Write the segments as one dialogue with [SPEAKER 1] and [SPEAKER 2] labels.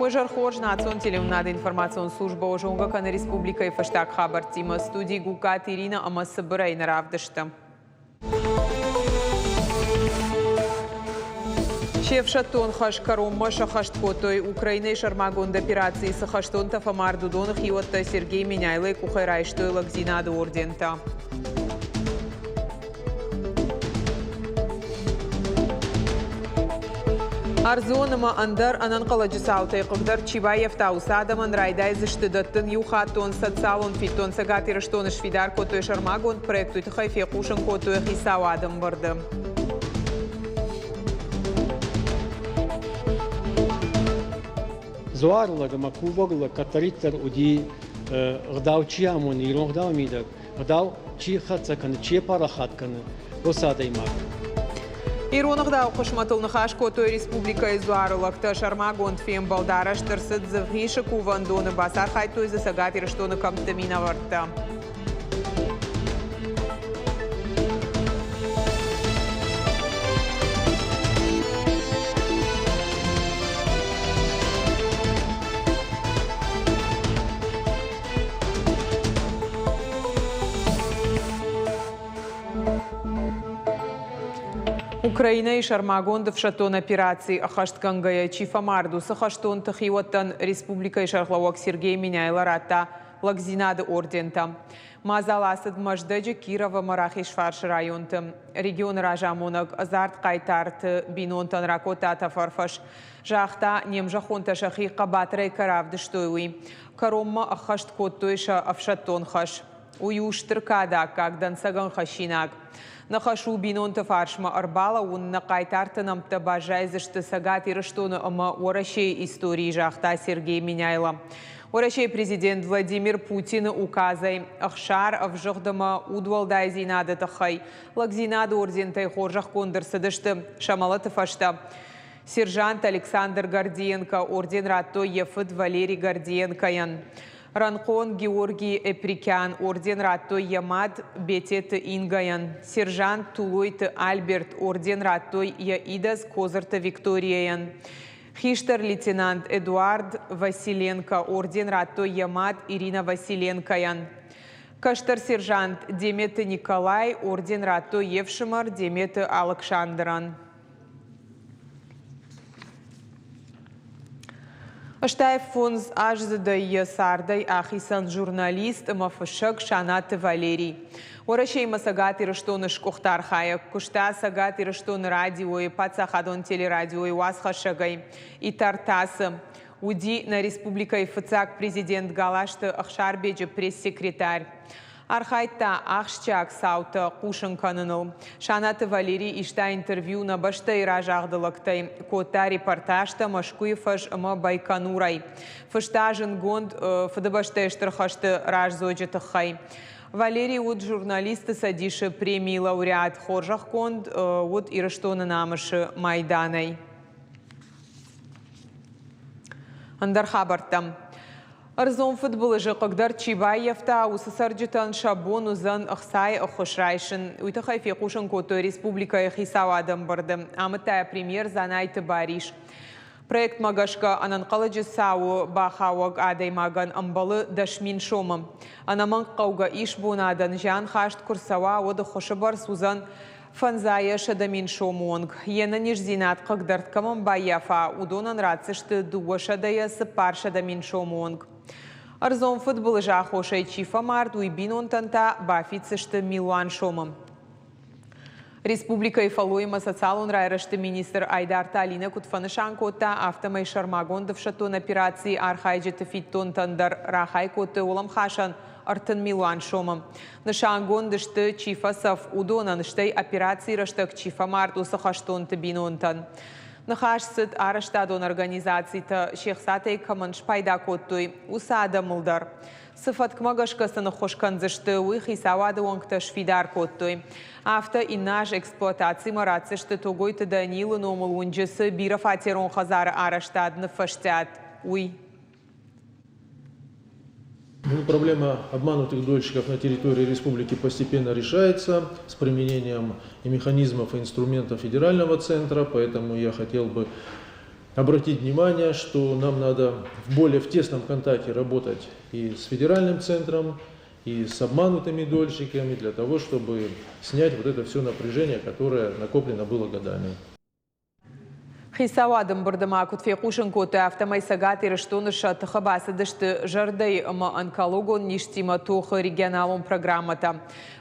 [SPEAKER 1] Уӕ хорз национ телеуынынады информацион службӕ уӕ зонгӕ кӕны республикӕйы фӕстаг хабӕрттимӕ. Студийы Гугкаты Иринӕ ӕмӕ цыбырӕй нӕ равдысты. Се фсӕддон хӕс кӕронмӕ сӕххӕст кодтой Украинӕйы сӕрмагонд операцийы цы хӕстонтӕ фӕмард, уыдоны хиуӕттӕ Сергей Меняйлойы къухӕй райстой лӕгдзинады ордентӕ. Ӕрдзон ӕмӕ ӕндӕр ӕнӕнхъӕлӕджы цаутӕй хъыгдард чи баййӕфта, уыцы адӕмӕн райдайдзысты дӕттын иухаттон социалон фиддон. Цӕгат Ирыстоны сфидар кодтой сӕрмагонд проект, уый тыххӕй фехъусын кодтой хицауады ӕмбырды.
[SPEAKER 2] Дзуарлӕг ӕмӕ кувӕг лӕг кӕддӕриддӕр уыди ӕгъдау чи амоны, ирон ӕгъдауы мидӕг, ӕгъдау чи хӕццӕ кӕны, чи парахат кӕны, уыцы адӕймаг.
[SPEAKER 1] Ирон ӕгъдауы хъысмӕтыл ныхас кодтой республикӕйы дзуары лӕгтӕ. Сӕрмагонд фембӕлд арӕзт ӕрцыд Дзывгъисы кувӕндоны, бацархайдтой дзы Цӕгат Ирыстоны кӕмтты минӕвӕрттӕ. Украинӕйы сӕрмагонд ӕфсӕддон операци ӕххӕстгӕнгӕйӕ чи фӕмард, уыцы хӕстонты хиуӕттӕн республикӕйы сӕргълӕууӕг Сергей Меняйло радта лӕгдзинады ордентӕ. Мадзал ацыд Мӕздӕджы, Киров ӕмӕ Рахизфарсы районты. Регионы разамонӕг ӕдзард хъайтарты бинонтӕн ракодта тӕфӕрфӕс. Загъта, не мзӕххонтӕ сӕхи хъӕбатырӕй кӕй равдыстой, уый. Кӕронмӕ ӕххӕст кодтой сӕ ӕфсӕддон хӕс. Уый у стыр кады аккаг дӕнцӕгӕн хӕссинаг. Ныхас у бинонты фарсмӕ ӕрбалӕууын, нӕ хъайтарты нӕмттӕ баззайдзысты Цӕгат Ирыстоны ӕмӕ Уӕрӕсейы историйы, загъта Сергей Меняйло. Уӕрӕсейы президент Владимир Путины указӕй ӕхсар, ӕвзыгъд ӕмӕ удуӕлдайдзинады тыххӕй лӕгдзинады ордентӕй хорзӕхгонд ӕрцыдысты сӕ мӕлӕты фӕстӕ. Сержант Александр Гордиенко орден радтой йӕ фыд Валерий Гордиенкойӕн. Рӕнхъон Георгий Эприкян орден радтой йӕ мад Бететы Ингайӕн. Сержант Тулойты Альберт орден радтой йӕ идӕдз Козырты Викторияйӕн. Хистӕр лейтенант Эдуард Василенко орден радтой йӕ мад Ирина Василенкойӕн. Кӕстӕр сержант Деметы Николай орден радтой йе фсымӕр Деметы Алыксандрӕн. 85 аздзыдӕй йӕ цардӕй ахицӕн журналист ӕмӕ фыссӕг Санаты Валерий. Уӕрӕсеимӕ Цӕгат Ирыстоны сгуыхт архайӕг куыста Цӕгат Ирыстоны радиойы, паддзахадон телерадиойы уацхӕссӕгӕй Итартасы. Уыди нӕ республикӕйы фыццаг президент Галазты Ӕхсарбеджы пресс-секретарь. Архайдта ахсджиаг цаутӕ хъусын кӕныныл. Санаты Валерий иста интервью нӕ бӕстӕйы разагъды лӕгтӕй, кодта репортажтӕ Мӕскуыйы фӕз ӕмӕ Байконурӕй. Фыста зындгонд Фыдыбӕстӕйы Стыр хӕсты раздзоджы тыххӕй. Валерий уыд журналистты цӕдисы премийы лауреат, хорзӕхгонд уыд Ирыстоны намысы майданӕй. Ӕндӕр хабӕрттӕм. Ӕрдзон фыдбылызы хъыгдард чи баййӕфта, уыцы цӕрджытӕн сӕ бон уыдзӕн ӕхцайы ӕххуыс райсын. Уый тыххӕй фехъусын кодтой республикӕйы хицауады ӕмбырды, амыдта йӕ премьер Дзанайты Барис. Проектмӕ гӕсгӕ ӕнӕнхъӕлӕджы цауы бахауӕг адӕймагӕн ӕмбӕлы 10 000 сомы. Ӕнӕмӕнг хъӕугӕ исбонадӕн зианхаст куы рцӕуа, уӕд ӕххуысы бӕрц уыдзӕн Фӕндзайӕ 100 000 сомы онг. Йе нӕниздзинад хъыгдард кӕмӕн баййафа, уыдонӕн ратдзысты дыууӕсӕдӕйӕ 400 000 сомы онг. Ӕрдзон фыдбылызы аххосӕй чи фӕмард, уый бинонтӕн та бафиддзысты милуан сомы. Республикӕйы фӕллойимӕ социалон райрӕзты министр Айдарты Алинӕ куыд фӕнысан кодта, афтӕмӕй сӕрмагонд ӕфсӕддон операцийы архайджыты фиддонтӕн дӕр рахай кодтой уӕлӕмхасӕн 30 милуан сомы. Нысангонд сты, чи фӕцӕф, уыдонӕн, стӕй операцийы рӕстӕг чи фӕмард, уыцы хӕстонты бинонтӕн. Ныхас цыд арӕзтадон организацитӕ се хцатӕй кӕмӕн спайда кодтой, уыцы адӕмыл дӕр. Цы фӕткмӕ гӕсгӕ сын ӕххуыс кӕндзысты, уый хицауады уӕнгтӕ сфидар кодтой. Афтӕ иннӕ аз эксплуатацимӕ ратдзысты Тогойты Данилы номыл уынджы цы бирӕфатерон хӕдзары арӕзтад ныффӕстиат, уый.
[SPEAKER 3] Ну, проблема обманутых дольщиков на территории республики постепенно решается с применением и механизмов, и инструментов федерального центра, поэтому я хотел бы обратить внимание, что нам надо более в тесном контакте работать и с федеральным центром, и с обманутыми дольщиками для того, чтобы снять вот это все напряжение, которое накоплено было годами.
[SPEAKER 1] Хицауады ӕмбырды ма куыд фехъусын кодтой, афтӕмӕй Цӕгат Ирыстоны сӕ тыхы бацыдысты зӕрдӕйы ӕмӕ онкологон низтимӕ тохы регионалон программӕтӕ.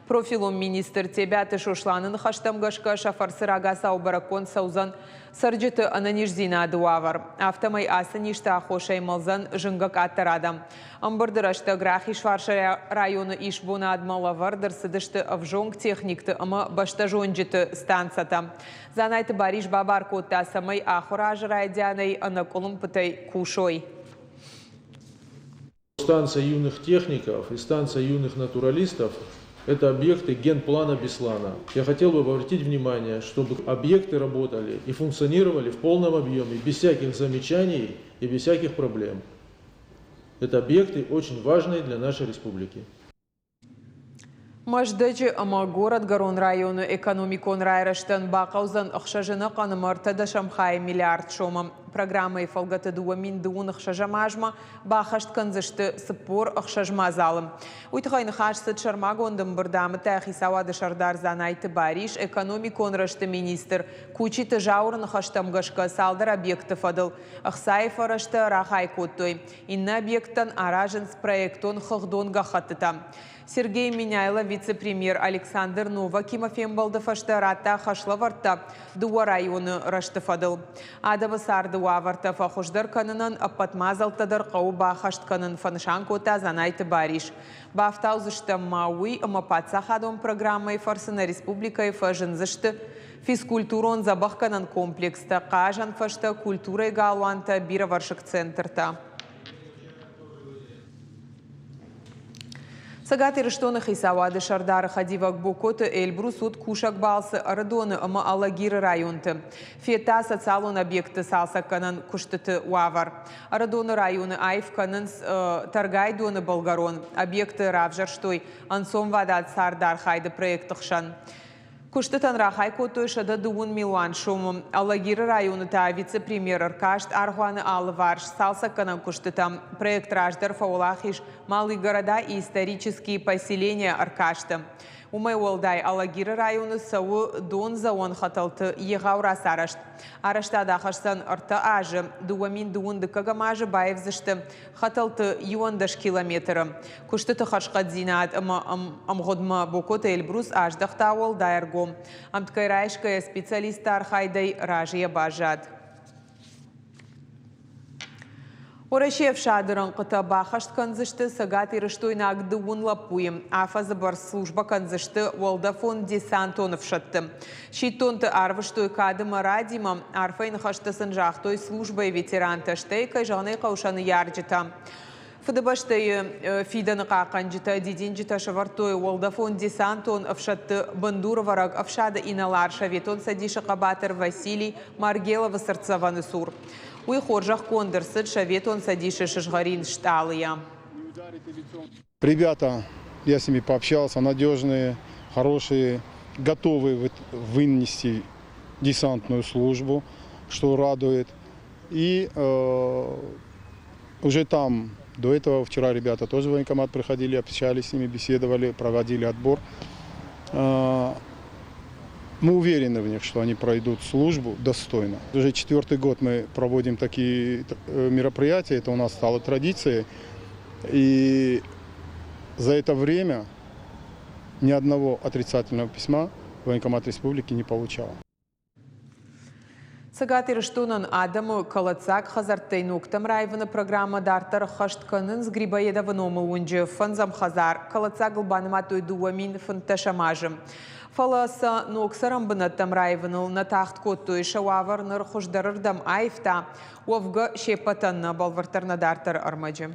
[SPEAKER 1] Профилон министр Тебиаты Сосланы ныхӕстӕм гӕсгӕ сӕ фӕрцы рагацау бӕрӕггонд цӕудзӕн цӕрджыты ӕнӕниздзинады уавӕр. Афтӕмӕй ацы низты аххосӕй мӕлдзӕн зынгӕ къаддӕр адӕм. Ӕмбырды рӕстӕг Рахизфарсы районы исбонадмӕ лӕвӕрд ӕрцыдысты ӕвзонг техникты ӕмӕ бӕстӕзонджыты станцӕтӕ. Дзанайты Барис бабар кодта, цӕмӕй ахуыры азы райдианӕй ӕнӕкъуылымпытӕй кусой.
[SPEAKER 3] Станция юных техников и станция юных натуралистов – это объекты генплана Беслана. Я хотел бы обратить внимание, чтобы объекты работали и функционировали в полном объеме, без всяких замечаний и без всяких проблем. Это объекты очень важные для нашей республики.
[SPEAKER 1] Мӕздӕджы ӕмӕ Горӕтгӕрон районы экономикон райрӕзтӕн бахъӕудзӕн ӕхсӕз ӕнӕхъӕн ӕмӕ ӕртӕдӕсӕм хайы миллиард сомы. Программӕйы фӕлгӕты 2026 азмӕ баххӕст кӕндзысты 46 мадзалы. Уый тыххӕй ныхас цыд сӕрмагонд ӕмбырды амыдта хицауады сӕрдар Дзанайты Барис, экономикон рӕзты министр Кучиты Зауыры ныхӕстӕм гӕсгӕ цалдӕр объекты фӕдыл ӕхцайы фӕрӕзтӕ рахай кодтой. Иннӕ объекттӕн аразынц проектон-хыгъдон гӕххӕттытӕ. Сергей Меняйло вице-премьер Александр Новакимӕ фембӕлды фӕстӕ радта хӕслӕвӕрдтӕ дыууӕ районы рӕзты фӕдыл. Адӕмы царды уавӕртӕ фӕхуыздӕр кӕнынӕн ӕппӕт мадзӕлттӕ дӕр хъӕуы баххӕст кӕнын, фӕнысан кодта Дзанайты Барис. Бафтаудзыстӕм ма уый, ӕмӕ паддзахадон программӕйы фӕрцы нӕ республикӕйы фӕзындзысты физкультурон-дзӕбӕхгӕнӕн комплекстӕ, хъазӕн фӕзтӕ, культурӕйы галуантӕ, бирӕвӕрсыг центртӕ. Цӕгат Ирыстоны хицауады сӕрдары хӕдивӕг Бокоты Эльбрус уыд кусӕг балцы Ӕрыдоны ӕмӕ Алагиры районты. Федта социалон объектты цалцӕггӕнӕн куыстыты уавӕр. Ӕрыдоны районы аив кӕнынц Тӕргайдоны былгӕрон. Объекты равзӕрстой ӕнцонвадат цардархайды проекты хсӕн. Куыстытӕн рахай кодтой 130 милуан сомы. Алагиры районы та вице-премьер ӕркаст аргъуаны алыварс цалцӕггӕнӕн куыстытӕм. Проект раздӕр фӕуӕлахиз Малые города и исторические поселения ӕркасты. Уымӕй уӕлдай Алагиры районы цӕуы дондзӕуӕн хӕтӕлты егъау рацарӕзт. Арӕзтад ахӕсдзӕн ӕртӕ азы. 2012 азы баивдзысты хӕтӕлты 11 километры. Куыстыты хӕрзхъӕддзинад ӕмӕ ӕмгъуыдмӕ Бокоты Эльбрус аздӕхта уӕлдай ӕргом. Ӕмткӕй райсгӕйӕ специалистты архайдӕй разыйӕ баззад. Уӕрӕсейы ӕфсады рӕнхъытӕ баххӕст кӕндзысты цӕгатирыстойнаг дыууын лӕппуйы. Афӕдзы бӕрц службӕ кӕндзысты уӕлдӕфон-десантон ӕфсӕдты. Сидтонты арвыстой кады ӕмӕ радимӕ, арфӕйы ныхӕстӕ сын загътой службӕйы ветерантӕ, стӕй, кӕй зӕгъын ӕй хъӕуы, сӕ ныййарджытӕ. Фыдыбӕстӕйы фидӕны хъахъхъӕнджытӕ дидинджытӕ сӕвӕрдтой уӕлдӕфон-десантон ӕфсӕдты бындурӕвӕрӕг ӕфсады инӕлар Советон Цӕдисы хъӕбатыр Василий Маргеловы цыртдзӕвӕны цур. Уый хорзӕхгонд ӕрцыд Советон Цӕдисы сызгъӕрин стъалыйӕ.
[SPEAKER 4] Ребята, я с ними пообщался, надежные, хорошие, готовые вынести десантную службу, что радует. И уже там, до этого вчера ребята тоже в военкомат приходили, общались с ними, беседовали, проводили отбор. Мы уверены в них, что они пройдут службу достойно. Уже четвертый год мы проводим такие мероприятия, это у нас стало традицией. И за это время ни одного отрицательного письма военкомат республики не получал.
[SPEAKER 1] Цӕгат Ирыстонӕн адӕмы кӕлӕддзаг хӕдзӕрттӕй ногтӕм раивыны программӕ дарддӕр ӕххӕст кӕнынц Грибоедовы номыл уынджы фӕндзӕм хӕдзар. Кӕлӕддзагыл банымадтой 2015 азы. Фӕлӕ сӕ ног цӕрӕнбынӕттӕм раивыныл нӕ тагъд кодтой. Сӕ уавӕр ныр хуыздӕрырдӕм аивта. Уӕвгӕ, се ппӕтӕн нӕ, бӕлвырддӕр нӕ дарддӕры ӕрмӕджы.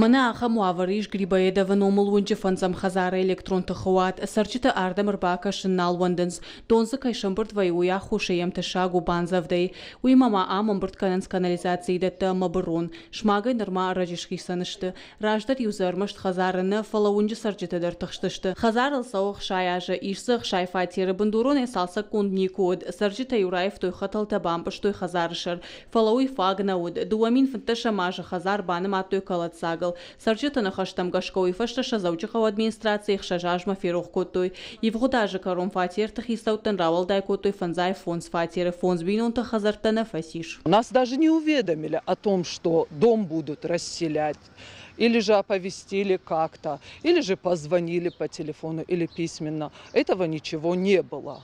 [SPEAKER 5] Мӕнӕ ахӕм уавӕр ис Грибоедовы номыл уынджы фӕндзӕм хӕдзары электрон тыхы уат. Цӕрджытӕ ардӕм ӕрбакӕсын нал уӕндынц. Дон дзы кӕй сӕмбырд вӕййы, уый аххосӕй йӕм тӕссаг у бандзӕвдӕй. Уыимӕ ма ам ӕмбырд кӕнынц канализацийы дӕттӕ ӕмӕ бырон. Смагӕй нырма ӕрӕджы схицӕн сты. Раздӕр-иу дзы ӕрмӕст хӕдзары нӕ, фӕлӕ уынджы цӕрджытӕ дӕр тыхстысты. Хӕдзарыл цӕуы 60 азы, ис дзы 60 фатеры, бындуронӕй цалцӕггонд никуы уыд. Цӕрджытӕ-иу раивтой хӕтӕлтӕ, бампъызтой хӕдзары сӕр. Фӕлӕ уый фаг нӕ уыд. 2015 азы хӕдзар банымадтой кӕлӕддзагыл. Цӕрджыты ныхӕстӕм гӕсгӕ уый фӕстӕ сӕ Дзӕуджыхъӕуы администрацийы ӕхсӕз азмӕ ферох кодтой. Ивгъуыд азы кӕрон фатерты хицӕуттӕн рауӕлдай кодтой 55 фатеры, фондз бинонты хӕдзӕрттӕ нӕ фӕцис.
[SPEAKER 6] Нас даже не уведомили о том, что дом будут расселять, или же оповестили как-то, или же позвонили по телефону или письменно. Этого ничего не было.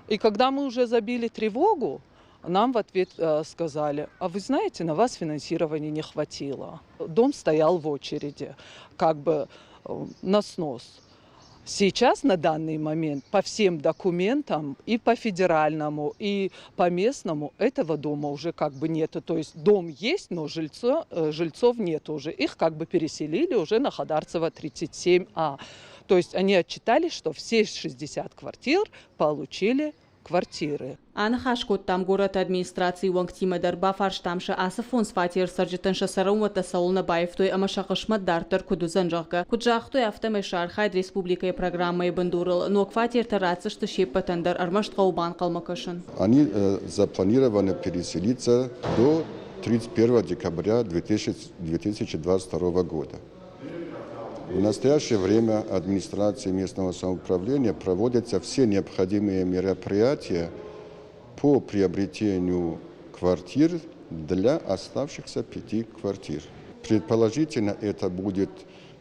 [SPEAKER 6] И когда мы уже забили тревогу, нам в ответ сказали, а вы знаете, на вас финансирования не хватило. Дом стоял в очереди, как бы на снос. Сейчас, на данный момент, по всем документам, и по федеральному, и по местному, этого дома уже как бы нету. То есть дом есть, но жильцов нет уже. Их как бы переселили уже на Хадарцева 37А. То есть они отчитались, что все 60 квартир получили квартиры.
[SPEAKER 5] Аныхас кодтам горӕты администрацийы уӕнгтимӕ дӕр, бафарстам сӕ, ацы фондз фатеры цӕрджытӕн сӕ цӕрӕнуӕттӕ цӕуылнӕ баивтой ӕмӕ сӕ хъысмӕт дарддӕр куыд уыдзӕн, зӕгъгӕ. Куыд загътой, афтӕмӕй сӕ архайд республикӕйы программӕйы бындурыл. Ног фатертӕ ратдзысты се ппӕтӕн дӕр, ӕрмӕст хъӕуы банхъӕлмӕ кӕсын.
[SPEAKER 7] Они запланированы переселиться до 31 декабря 2022 года. В настоящее время администрацией местного самоуправления проводятся все необходимые мероприятия по приобретению квартир для оставшихся пяти квартир. Предположительно, это будет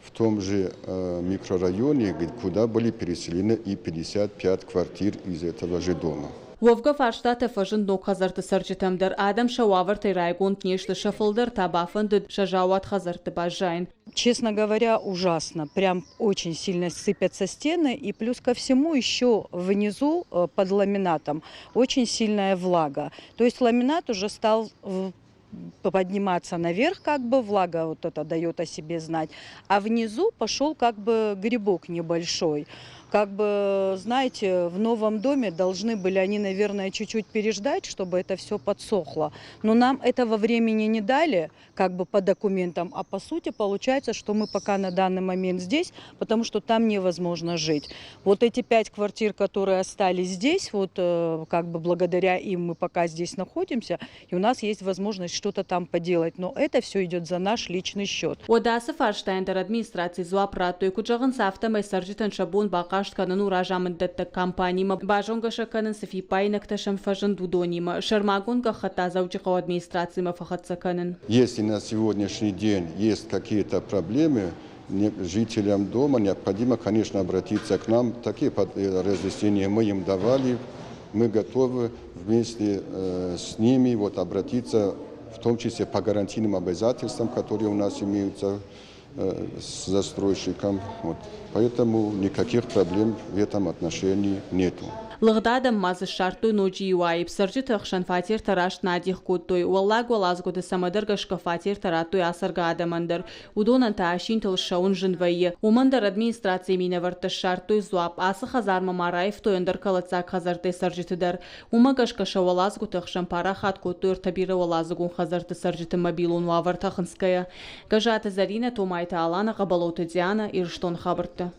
[SPEAKER 7] в том же микрорайоне, куда были переселены и 55 квартир из этого же дома.
[SPEAKER 5] Уӕвгӕ фарстатӕ фӕзынд ног хӕдзӕртты цӕрджытӕм дӕр. Адӕм сӕ уавӕртӕй райгонд не сты, сӕ фылдӕр та бафӕндыд сӕ заууат хӕдзӕртты баззайын.
[SPEAKER 8] Честно говоря, ужасно. Прям очень сильно сыпятся стены. И плюс ко всему еще внизу под ламинатом очень сильная влага. То есть ламинат уже стал подниматься наверх, как бы влага вот это дает о себе знать. А внизу пошел как бы грибок небольшой. Как бы, знаете, в новом доме должны были они, наверное, чуть-чуть переждать, чтобы это все подсохло. Но нам этого времени не дали, как бы по документам, а по сути получается, что мы пока на данный момент здесь, потому что там невозможно жить. Вот эти пять квартир, которые остались здесь, вот как бы благодаря им мы пока здесь находимся, и у нас есть возможность что-то там поделать. Но это все идет за наш личный счет.
[SPEAKER 5] Уӕдӕ ацы фарстайӕн дӕр администрацийы дзуапп радтой. Куыд зӕгъынц, афтӕмӕй цӕрджытӕн сӕ бон бахъаст кӕнын у разамынддӕттӕг компанимӕ, базонгӕ сӕ кӕнын, цы фиппаинӕгтӕ сӕм фӕзынд, уыдонимӕ. Сӕрмагонд гӕххӕтт та Дзӕуджыхъӕуы администрацимӕ фӕхӕццӕ кӕнын.
[SPEAKER 7] Если на сегодняшний день есть какие-то проблемы, жителям дома необходимо, конечно, обратиться к нам. Такие разъяснения мы им давали. Мы готовы вместе с ними вот обратиться, в том числе по гарантийным обязательствам, которые у нас имеются с застройщиком. Вот. Поэтому никаких проблем в этом отношении нету.
[SPEAKER 5] Лыгъд адӕм ма дзы ссардтой ноджы иу аипп. Цӕрджыты ӕхсӕн фатертӕ раст нӕ адих кодтой. Уӕллаг уӕладзгуыты цӕмӕдӕр гӕсгӕ фатертӕ радтой ацӕргӕ адӕмӕн дӕр. Уыдонӕн та асинтыл ссӕуын зын вӕййы. Уымӕн дӕр администрацийы минӕвӕрттӕ ссардтой дзуапп. Ацы хӕдзармӕ ма раивтой ӕндӕр кӕлӕддзаг хӕдзӕрттӕй цӕрджыты дӕр. Уымӕ гӕсгӕ сӕ уӕладзгуыты ӕхсӕн парахат кодтой ӕртӕ бирӕуӕладзыгон хӕдзӕртты цӕрджыты мобилон уавӕртӕ хынцгӕйӕ. Гӕззаты Зӕринӕ, Томайты Алана, Хъӕбӕлоты Диана, Ирыстоны хабӕрттӕ.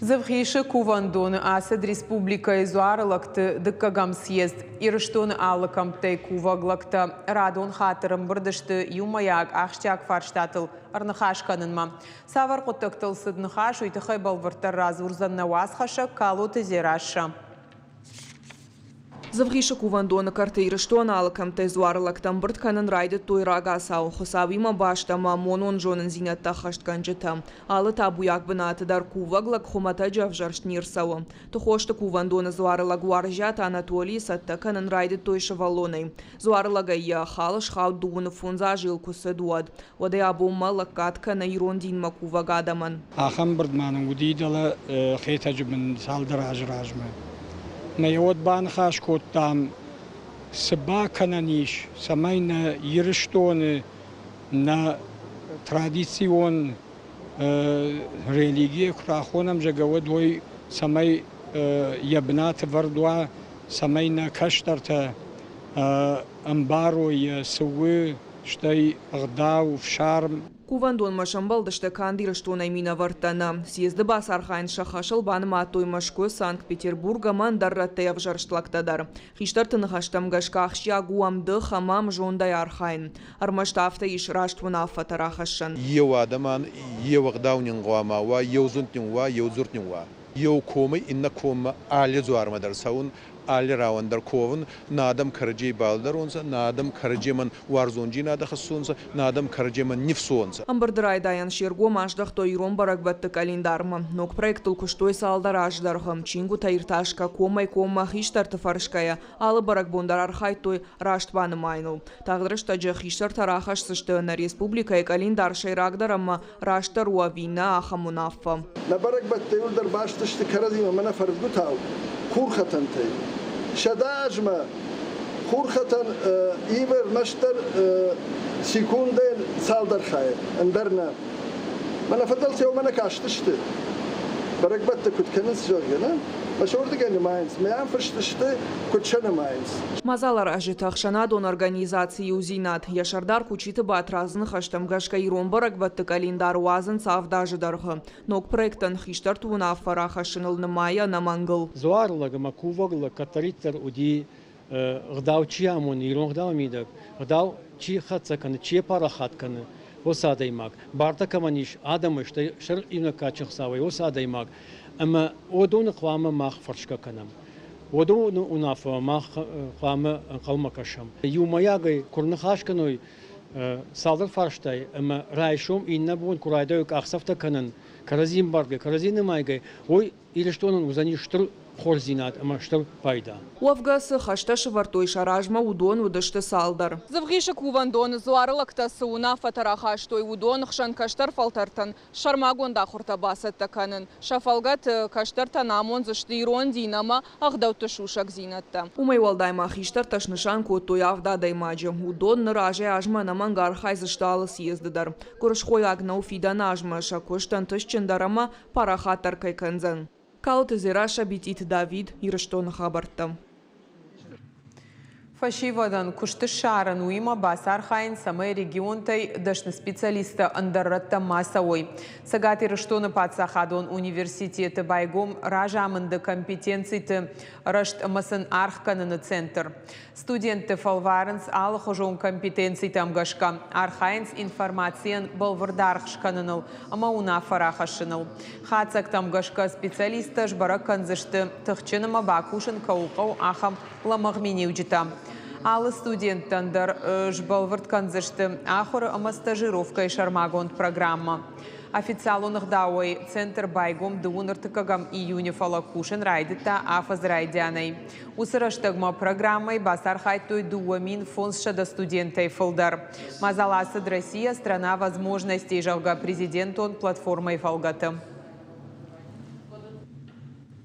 [SPEAKER 1] Дзывгъисы кувӕндоны ацыд республикӕйы дзуарылӕгты дыккӕгӕм съезд. Ирыстоны алы кӕмттӕй кувӕг лӕгтӕ радон хатт ӕрӕмбырд сты иумӕйаг ахсджиаг фарстатыл ӕрныхас кӕнынмӕ. Цавӕр хъуыддӕгтыл цыд ныхас, уый тыххӕй бӕлвырддӕр радзурдзӕн нӕ уацхӕссӕг Калоты Дзерассӕ.
[SPEAKER 9] Дзывгъисы кувӕндоны кӕрты Ирыстоны алы кӕмттӕй дзуарылӕгтӕ ӕмбырд кӕнын райдыдтой рагацау. Хуыцауимӕ баст ӕмӕ монон зонындзинӕдтӕ ӕххӕстгӕнджытӕ. Алы табуйаг бынаты дӕр кувӕг лӕг хуымӕтӕджы ӕвзӕрст не рцӕуы. Тыхосты кувӕндоны дзуарылӕг Уарзиаты Анатолийы цӕттӕ кӕнын райдыдтой сывӕллонӕй. Дзуарылӕгӕй йӕ хал схауд 25 азы йыл куы цыд, уӕд. Уӕдӕй абонмӕ лӕггад кӕны ирон динмӕ кувӕг адӕмӕн.
[SPEAKER 10] Ахӕм ӕмбырд ма нын уыди дӕлӕ Хетӕджы бын цалдӕр азы размӕ. Нӕ уӕд баныхас кодтам, цы бакӕнӕн ис, цӕмӕй нӕ Ирыстоны. Нӕ традицион религийӕ куы рахонӕм, зӕгъгӕ, уӕд уый цӕмӕй йӕ бынаты вӕрд уа, цӕмӕй нӕ кӕстӕртӕ ӕмбарой, цы у, стӕй ӕгъдау, ӕфсарм.
[SPEAKER 9] Кувӕндонмӕ сӕмбӕлдысты канд Ирыстонӕй минӕвӕрттӕ нӕ. Съезды бацархайын сӕ хӕсыл банымадтой Мӕскуы, Санкт-Петербург ӕмӕ ӕндӕр рӕттӕй ӕвзӕрст лӕгтӕ дӕр. Хистӕрты ныхӕстӕм гӕсгӕ ахсджиаг у ӕмдых ӕмӕ ӕмзондӕй архайын. Ӕрмӕст афтӕ ис раст уынаффӕтӕ рахӕссӕн.
[SPEAKER 11] Еу адӕмӕн еу ӕгъдау нин гъӕуама уа, еу зунд нин уа, еу дзурд нин уа. Еу комӕй иннӕ коммӕ алли дзуармӕ дӕр цӕун, алли рауӕн дӕр ковун, нӕ адӕм кӕрӕдзей балӕдӕрунцӕ, нӕ адӕм кӕрӕдземӕн уарзондзийнадӕ хӕссунцӕ, нӕ адӕм кӕрӕдземӕн нифсуонцӕ.
[SPEAKER 9] Ӕмбырды райдайӕн се ргом аздӕхтой ирон бӕрӕгбӕтты къӕлиндармӕ. Ног проектыл куыстой цалдӕр азы дӕргъы. Чингуытӕ иртасгӕ, комӕй-коммӕ хистӕрты фӕрсгӕйӕ, алы бӕрӕгбон дӕр архайдтой раст банымайыныл. Тагъд рӕстӕджы хистӕртӕ рахӕсдзысты нӕ республикӕйы къӕлиндар сӕйрагдӕр ӕмӕ растдӕр у ӕви нӕ, ахӕм уынаффӕ.
[SPEAKER 12] Нӕ бӕрӕгбӕттӕ иуылдӕр баст сты кӕрӕдзимӕ мӕнӕ фӕрдгуытау, хурхӕтӕнтӕй. 100 азмӕ хурхӕтӕн ивы ӕрмӕстдӕр секундӕйӕн цалдӕр хайы, ӕндӕр нӕ. Мӕнӕ фыдӕлтӕ уымӕ нӕ кастысты, бӕрӕгбӕттӕ куыд кӕнынц, зӕгъгӕ, нӕ? Мӕ сӕ уырдыгӕй нымайынц, мӕ ам фыст сты, куыд сӕ нымайынц.
[SPEAKER 9] Мадзаларазджыты ӕхсӕнадон организаци «Иудзинад», йӕ сӕрдар Кучиты Батрадзы ныхӕстӕм гӕсгӕ ирон бӕрӕгбӕтты къӕлиндар уадзынц авд азы дӕргъы. Ног проектӕн хистӕрты уынаффӕ рахӕссыныл нымайы ӕнӕмӕнгыл.
[SPEAKER 2] Дзуарлӕг ӕмӕ кувӕг лӕг кӕддӕриддӕр уыди ӕгъдау чи амоны, ирон ӕгъдауы мидӕг, ӕгъдау чи хӕццӕ кӕны, чи парахат кӕны, уыцы адӕймаг. Бартӕ кӕмӕн ис адӕмы, стӕй сӕр иунӕг кадджын Хуыцауӕй, уыцы адӕймаг. Ӕмӕ уыдоны хъуамӕ мах фӕрсгӕ кӕнӕм. Уыдоны уынаффӕмӕ мах хъуамӕ ӕнхъӕлмӕ кӕсӕм. Иумӕйагӕй куы рныхас кӕной цалдӕр фарстай ӕмӕ райсом иннӕ бон куы райдайой къахдзӕфтӕ кӕнын, кӕрӕдзи ӕмбаргӕ, кӕрӕдзи нымайгӕ, уый Ирыстонӕн уыдзӕни стыр хорздзинад ӕмӕ стыр пайда.
[SPEAKER 9] Уӕвгӕ цы хӕстӕ сӕвӕрдтой сӕ размӕ, уыдон уыдысты цалдӕр. Дзывгъисы кувӕндоны дзуарылӕгтӕ цы уынаффӕтӕ рахастой, уыдон хсӕн кӕстӕр фӕлтӕртӕн сӕрмагонд ахуыртӕ бацӕттӕ кӕнын. Сӕ фӕлгӕты кӕстӕртӕн амондзысты ирон дин ӕмӕ ӕгъдӕутты сусӕгдзинӕдтӕ. Уымӕй уӕлдай ма хистӕртӕ снысан кодтой авд адӕймаджы. Уыдон ныр азӕй-азмӕ ӕнӕмӕнг архайдзысты алы съезды дӕр. Гуырысхойаг нӕу фидӕны азмӕ сӕ куыст ӕнтыстджындӕр ӕмӕ парахатдӕр кӕй кӕндзӕн. Калоты Дзерассӕ, Битъиты Давид, Ирыстоны хабӕрттӕ.
[SPEAKER 1] Фӕсивӕдӕн куыст ссарын, уыимӕ бацархайын, цӕмӕй регионтӕй дӕсны специалисттӕ ӕндӕр рӕттӕм ма цӕуой. Цӕгат Ирыстоны паддзахадон университеты байгом разамынды компетенциты рӕзт ӕмӕ сын аргъ кӕныны центр. Студентты фӕлварынц алыхуызон компетенцитӕм гӕсгӕ, архайынц информацийӕн бӕлвырд аргъ скӕныныл ӕмӕ уынаффӕ рахӕссыныл. Хатдзӕгтӕм гӕсгӕ специалисттӕ сбӕрӕг кӕндзысты, тыхджын ӕмӕ бакусын кӕуыл хъӕуы, ахӕм лӕмӕгъ миниуджытӕ. Алы студенттӕн дӕр сбӕлвырд кӕндзысты ахуыры ӕмӕ стажировкӕйы сӕрмагонд программӕ. Официалон ӕгъдауӕй центр байгом дыууын ӕртыккӕгӕм июны, фӕлӕ кусын райдыдта афӕдзы райдианӕй. Уыцы рӕстӕгмӕ программӕйы бацархайдтой 2500 студентӕй фылдӕр. Мадзал ацыд «Россия – страна возможностей», зӕгъгӕ, президентон платформӕйы фӕлгӕты.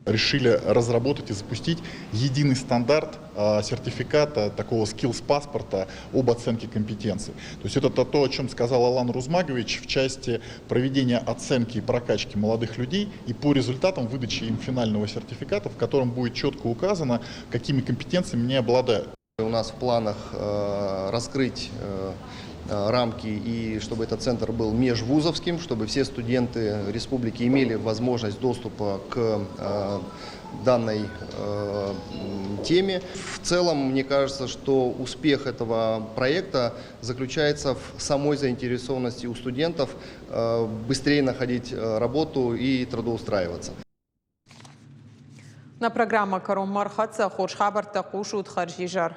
[SPEAKER 4] Решили разработать и запустить единый стандарт сертификата, такого skills паспорта об оценке компетенций. То есть это то, о чем сказал Алан Рузмагович в части проведения оценки и прокачки молодых людей и по результатам выдачи им финального сертификата, в котором будет четко указано, какими компетенциями они обладают.
[SPEAKER 13] У нас в планах раскрыть рамки и чтобы этот центр был межвузовским, чтобы все студенты республики имели возможность доступа к данной теме. В целом, мне кажется, что успех этого проекта заключается в самой заинтересованности у студентов быстрее находить работу и трудоустраиваться.
[SPEAKER 1] Нӕ программӕ кӕронмӕ ӕрхӕццӕ. Хорз хабӕрттӕ хъусут. Хӕрзизӕр.